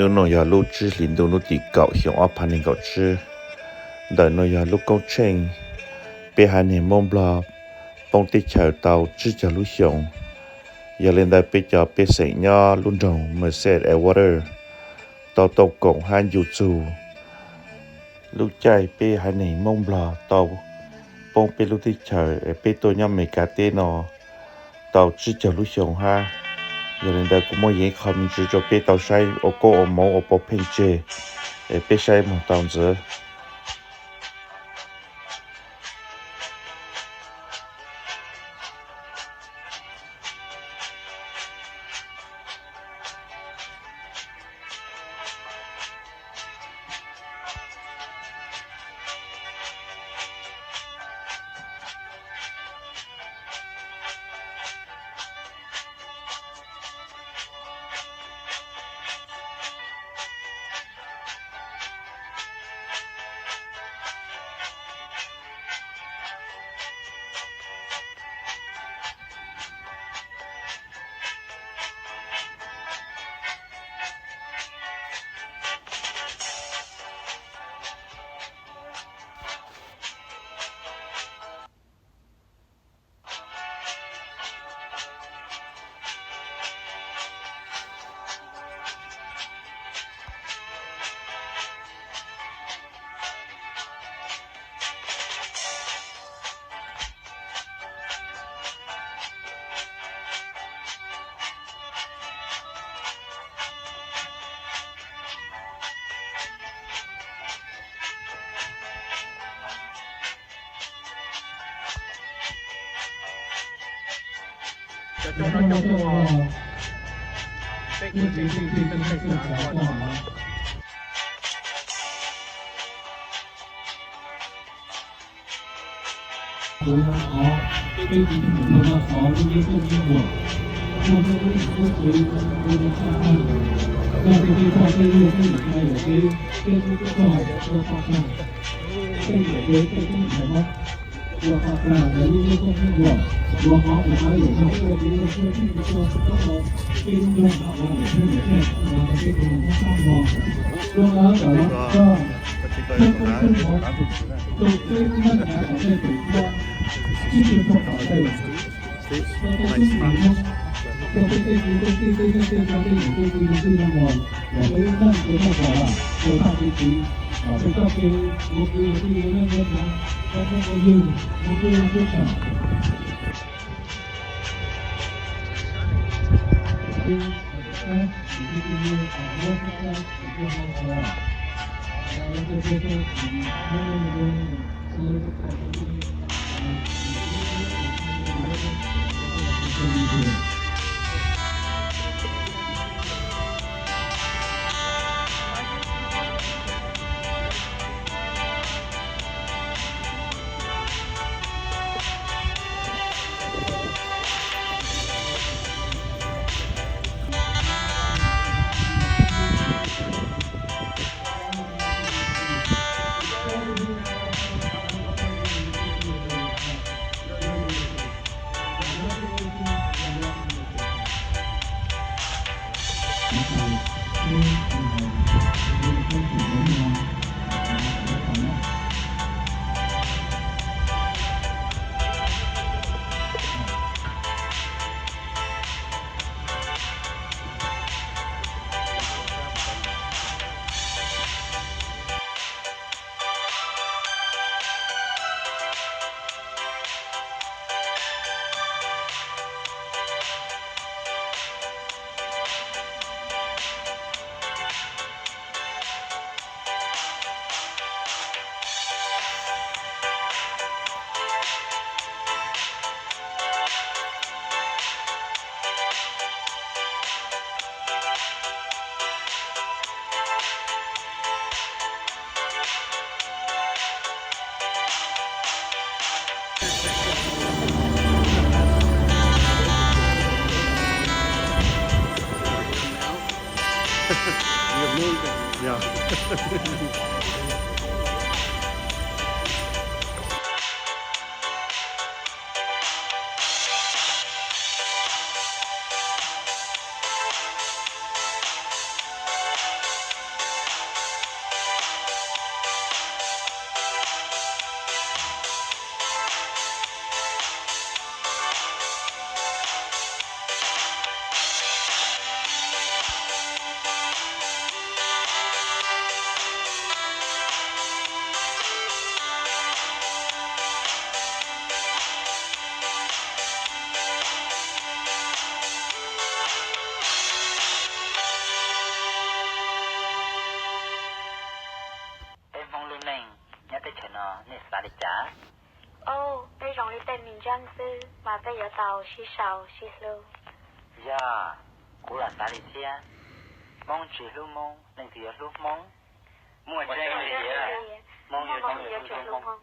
Hnub no yog lub tsib hlis ntuj lub tim kaum xyoo ob phav nees nkaum tsib. Ntawm no yog lub koob tsheej peb haiv neeg Hmoob Nplog poob teb chaws tau tsib caug lub xyoo. Yog li ntawd peb cov pej xeem nyob lub nroog Merced Edward tau tau koom hab ncu txug lub caij peb haiv neeg Hmoob Nplog tau poob peb lub teb chaws es peb tuaj nyob Amelikas teb no tau tsib caug lub xyoo hab. Yog li ntawd kuv muab yeem qho me ntsis rau peb tau saib ua koob ua moov ua pov pheej tseg es peb saib moog tau ntxiv. Kuv thov peb txiv tub ntawm no thov lub nyob tooj nyob huam, muaj nyob lub txoj kev ua tshaj tag, coj tej teb toj tej luag tej yam cai yam kev, tej tub tub tog ua toj tag, tej yam kev tej tub ntxhais Hmoob ua toj tag ntawm lub nyob tooj nyob huam. Kuv thov tus dawb yawm no ua kev ua txuj txij txhua txhua txhua tej lub nroog no ua yam pheej yam tseg ua rau peb tug Hmoob tag nrho. Dua ntawd ntawm no koj thawj koob thawj hmoov rau peb lub neej nyob tom tej tus koj sib tw thooj tom tej, rau tej tub ntxhais Hmoob, rau peb tej kwv tej tij tej neej tej tsa tej yawm tej txiv kwv tij neej uas kom peb lub neej ua tau kom lam ua txhaj kev tsiv, kom peb txoj kev ua kwv ua tij ua neej ua dlav, tau muaj ua ywg, muaj kuj ua kuj tsam. Nej xav li cas? Peb zoo li tej me ntseeg xwb mas peb yuav tau sib sau sib hlub. Yog, kuv los xav li thiab. Hmoob tsis hlub Hmoob, leej twg yuav hlub Hmoob? Muaj tseeb tiag, Hmoob yuav tsum hlub Hmoob.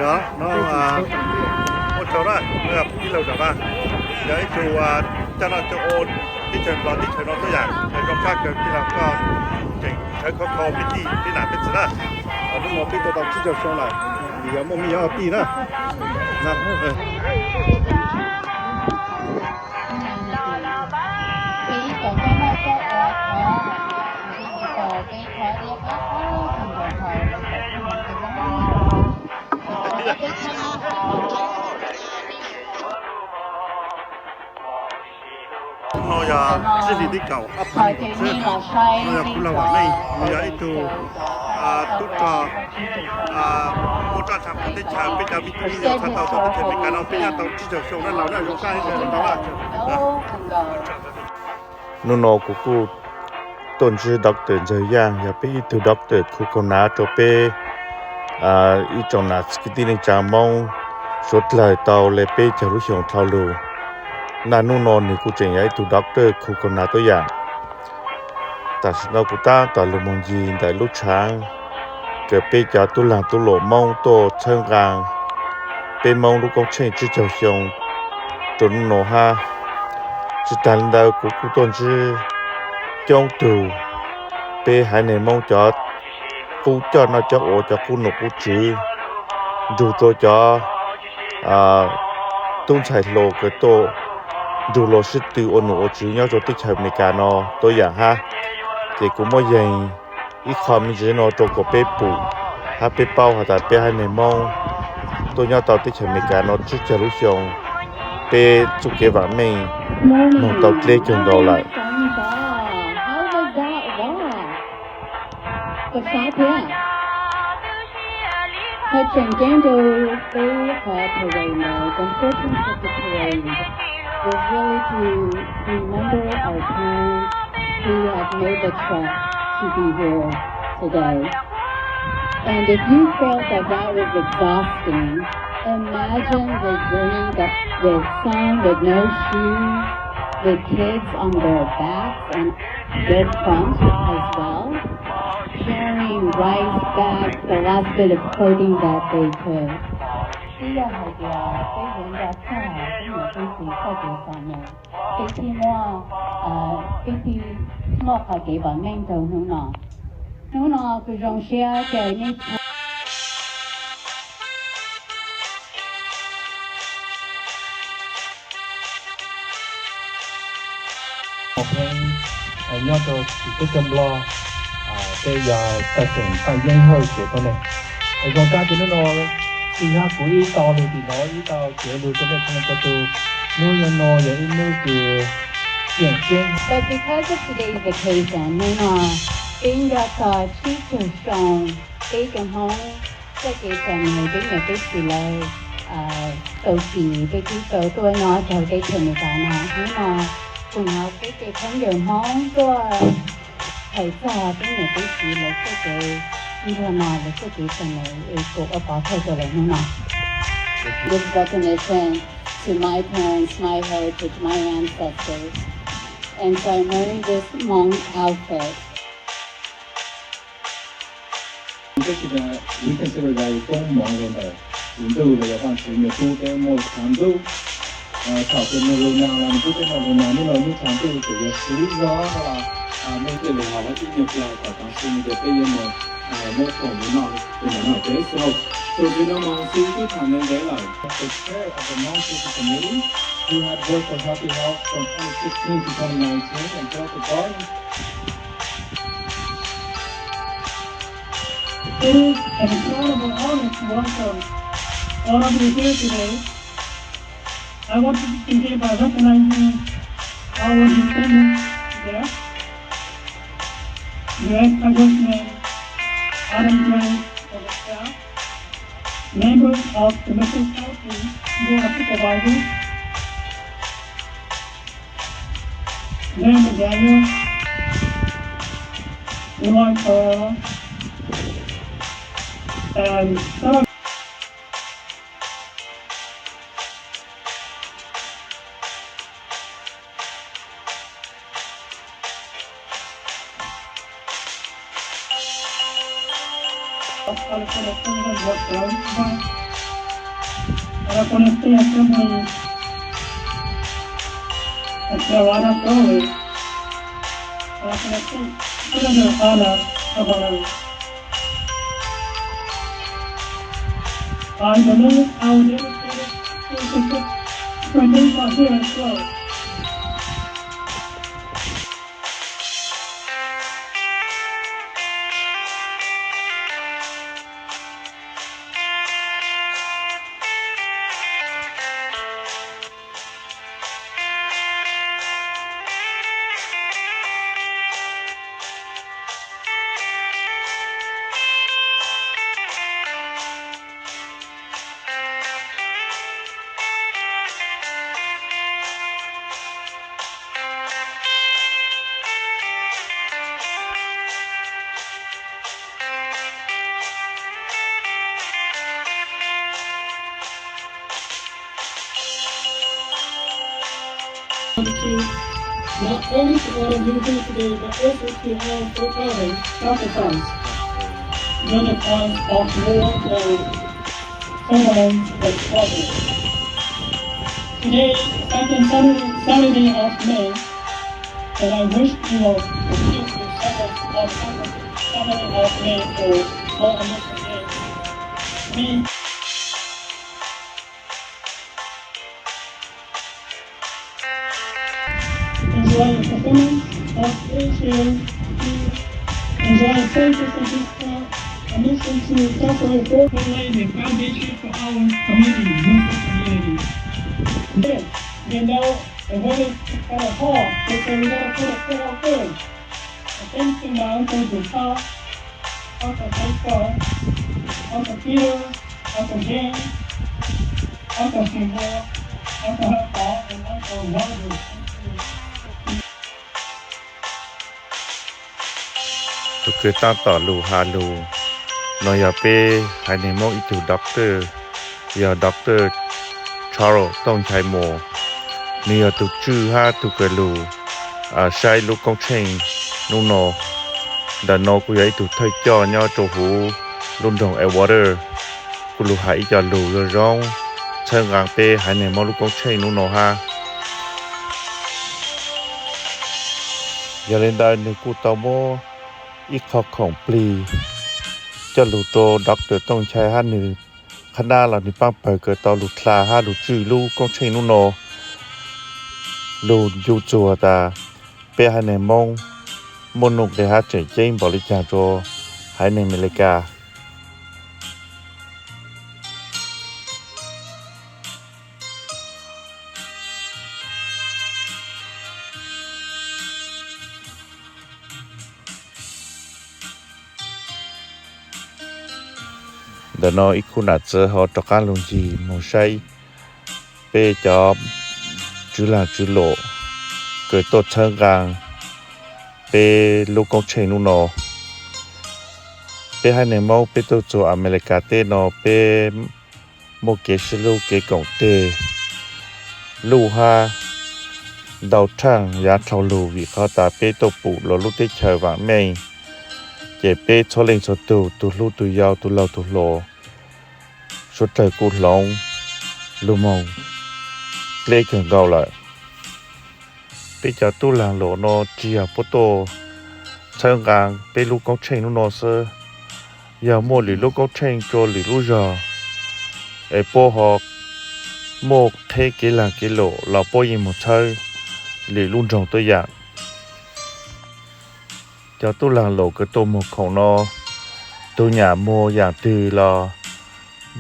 Yog no, ua tsaug na, tij laug Nram Vaj, yog ib tug coj noj coj ua teb chaws Nplog teb chaws no tuab yam, zoo sab kawg tij laug koj tseem tshawb khov kho peb tij peb nam peb txiv na. Hnub no peb tuaj tau tsib caug xyoo lawm, yog muaj me nyuam tij na. Hnub no yog tsib hlis tim kaum ob phav nees nkaum tsib, no yog kuv Laug Vam Meej, nws yog ib tug tub rog ua roj tshaj plaws teb chaws, peb cov me tub me nyuam txhais tau tau teb chaws Amelikas no peb nyob tau tsib caug xyoo na, laus na, zoo sab ib tug tau na. Hnub no kuv kuj tuaj ntsib Doctor Ntxawg Yaj, yog peb ib tug doctor khu khau nav rau peb ib tsoom nam kwv tij neej tsa Hmoob suav dlawg tau le peb caug lub xyoo dhau lug. Naj hnub no nws kuj tseem yog ib tug doctor khu khau nav tuab yam. Tam sim no kuv tab tom lug moog ncig ntawm lub tshaav kws peb cov tub laag tub luam Moob tuaj txhawb nqaa peb Moob lub koob tsheej tsib caug xyoo rua nub nua hab. Tsi taag le ntawd kuv kuj tuaj ntsib coob tug peb haiv neeg Moob cov qub coj noj coj ua, cov qub num qub tswv, nrug rua cov tub ntxhais hluas kws tuaj nrug luas sib tw ua num ua tswv nyob rua teb chaws Amelikas no tuab yaam hab. Ces kuv muab yeeg ib qho me ntsis no rua kuas peb pum hab peb paub has tas peb haiv neeg Moob tuaj nyob tau teb chaws Amelikas no tsib caug lub xyoo, peb txuj kev vaam meej moog tau dleb cuag nkaus lawm. Qhov tseem ceeb rau peb qhov parade no, the importance of the parade is really to remember our parents who have made the trek to be here today. And if you felt that that was exhausting, imagine the journey that with some with no shoes, with kids on their backs and their front as well, carrying rice bags, the last bit of clothing that they could. Twb yog hais tias peb yuav nco txog peb niam peb txiv txoj kev txom nyem, peb thiaj muaj, peb thiaj muaj qhov kev vam meej rau hnub no. Hnub no kuv zoo siab kawg nej Pheej nyob rau tim teb chaws Nplog, peb yog tawg xeem Paj Yeeb Hauj Siav Tub Neeg. Zoo sab tias hnub no tsis yog kuv ib tau lug tim no ib tau txiav lug rau nej txhua leej txhua tug. Hnub yog no yog ib hnub kws tseem ceeb. But because of today's occasion, hnub no peb nco txog tsib caug xyoo peb cov Hmoob txoj kev txom nyem peb niam peb txiv lawv Tau txim peb twb tau tuaj nyob rau teb chaws Amelikas no, hnub no kuv nrog peb tej phooj ywg Hmoob tuaj khaws txog peb niam peb txiv lawv txoj kev nrog no, lawv txoj kev txom nyem es kuv ua pov thawj rau lawv hnub no. This recognition to my parents, my heritage, my ancestors. And so I'm wearing this Hmong outfit. Tab sis mas we consider that koob hmoov los ntawm Tswv Ntuj los yog Vajtswv nws pub peb muaj tshav ntuj. Thaum tus nug lus no los nws pub peb muaj lus no, hnub no hnub tshav ntuj ces yog siv zog los nej tej lus hais ib nyuag plaws kom tau si no ces peb yuav mus muab koom lus no tus ntawm no peb xwb. Tus Tswv no mas xwb twb tham ntev ntev lawm. The chair of the Hmong Social Committee, who had worked for Healthy Health from twenty sixteen to twenty nineteen and built a garden. It is an incredible honor to welcome all of you here today. I want to begin by recognizing our distinguished guests, U S Congressman Adam Gray for the staff, members of the Mission Council Board of Supervisors, Mayor McDaniel, Elon Carrera, and some of California Tourism Board Director, and I want to say a family as well as always, and I want to say Senator Ana Cavalera. I believe our dedicated students are here as well. Not only to all of you here today, but also to our forefathers' sacrifice during the times of war and famine and struggle. Today, second Saturday, Saturday of May, and I wish you all to keep the Sabbath of Saturday of May for all American days. May Enjoy a performance of Asia to enjoy a focus of this club, a mission to incorporate four lay the foundation for our community, Muslim community. Yes, you know, the weather is kind of hot, but so we gotta put a foot out first. A thanks to my uncle Jupal, uncle Faisal, uncle Peter, uncle James, uncle Seymour, uncle Hapal, and uncle Roger. Tus kws tab tom lug has lug no yog peb haiv neeg Moob ib tug doctor, yog doctor Charles Tooj Nchai Muas. Nws yog tug tswj hab tug kws lug saib lub koob tsheej nub no. Ntawm no kuj yog ib tug thawj coj nyob rau huv lub nroog Edgewater, kuj lug has ib co lug zoo zoo txhawb nqaa peb haiv neeg Moob lub koob tsheej nub no hab. Yog li ntawd nws kuj tau muab ib qho khoom plig coj lug rau doctor Tooj Nchai hab nws qhab nab los nws paab pawg kws tau lug dlha hab lug tswj lub koob tsheej nub no, lug ncu txuag tas peb haiv neeg Moob muaj nuj nqis hab tseem ceeb npaum li caag rua haiv neeg Amelikas. Ntawm no ib khub nam txiv ho rov qab los ncig mus saib peb cov tswv lag tswv lom kws tuaj txhawb nqaa peb lub koob tsheej hnub no. Peb haiv neeg Moob peb tuaj txug Amelikas teb no peb muaj kev sib hlub kev koom teg luj hab ntau tshaaj yaav dlhau lug vim qhov tas peb tuaj pum luas lub teb chaws vaam meej, ces peb txhua leej txhua tug, tug hlub tug yau, tug laug tug hluas, suav dlawg kuj hloov lug moog dleb kawg nkaus lawm. Peb cov tub laag lom no tsi yog puab tuaj txhawb nqaa peb lub koob tsheej hnub no xwb, yog muaj lwm lub koob tsheej rua lwm lub zog es puab ho muaj qheb kev laag kev lom los puab yeej moog txhawb lwm lub nroog tuab yaam. Cov tub laag lom kws tuaj moog khoom no, tug nyam muag yaam twg los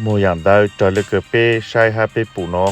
muag yaam ntawd raws le kws peb saib hab peb pum no.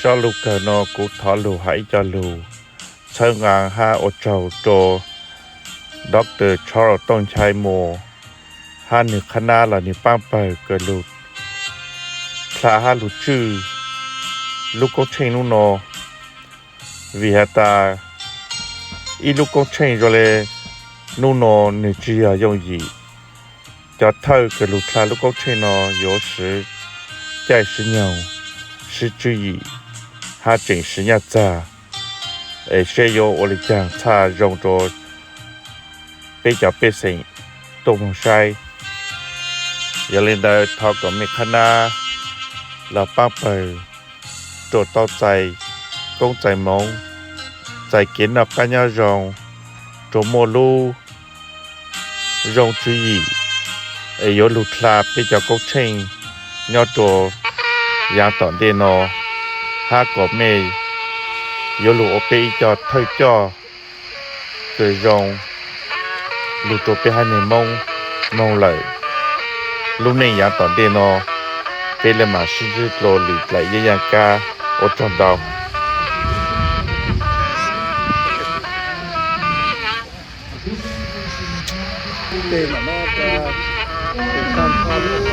Sob lug kawg no kuv thov lug has ib co lug txhawb nqaa hab ua tsaug rua Doctor Charles Tooj Nchai Muas hab nwg qhab nab los nwg paab pawg kws lug dlha hab lug tswj lub koob tsheej nub no. Vim has tas ib lub koob tsheej zoo le nub no nwg tsi yog yooj yim. Cov thawj kws lug dlha lub koob tsheej no yuav swv caij swv nyoog, swv tswv yim hab tseem swv nyaj txag, es seb yuav ua le caag txhaj zoo rua peb cov pej xeem tuaj moog saib. Yog le ntawd thov kom mej qhab nab los paab pawg rua tau txais koob txais moov, txais kev noj qab nyob zoo, rua muaj lub zoo tswv yim es yuav lug dlha peb cov koob tsheej nyob rua yaav tom ntej no, hab kom mej yuav lug ua peb ib co thawj coj kws zoo lug rua peb haiv neeg Moob moog lawm. Lub neej yaav tom ntej no peb le maam sib ntsib dlua lwm dlaim yeeb yaaj kab. Ua tsaug ntau. Tes mam no tes tag nrho lub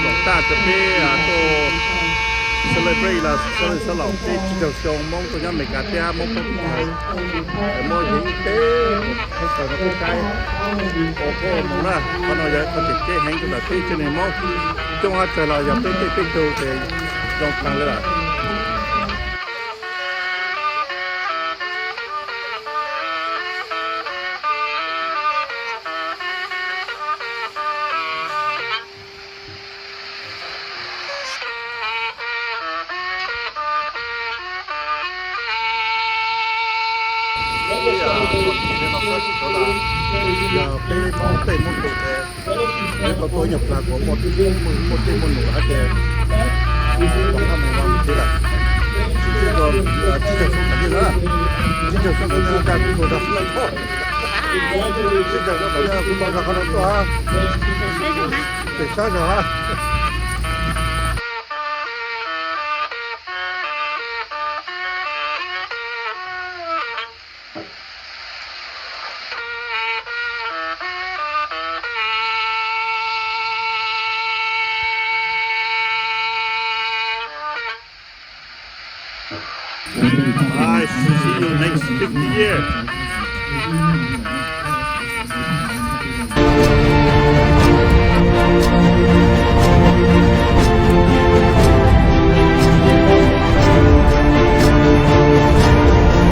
loos taj rua peb tuaj celebrate los sab laum peb tsib caug xyoo Moob tuaj nyob Amelikas thiab Moob peb muab yeej teb peb kawg no peb saib ua koob ua moov na. Qhov no yog qhov tseem ceeb heev rua ntawm peb tsev neeg Moob. Coob hab tsawg los yog peb tej peb tug ces zoo taag le lawm. Peb Moob tej Moob tus es, peb tau tuaj ib nyuag plag kuas muaj tej muaj num hab ces tom qab mus ua mus tsev lawm. Sib ntsib dua tsib caug xyoo tom ntej na, tsib caug xyoo tom ntej no kuv tuaj zog xwb lawm. Tsib caug xyoo tom ntej no kuv tau zog qhov no tuaj, pem sab zog hab. Nice. See you next fifty years.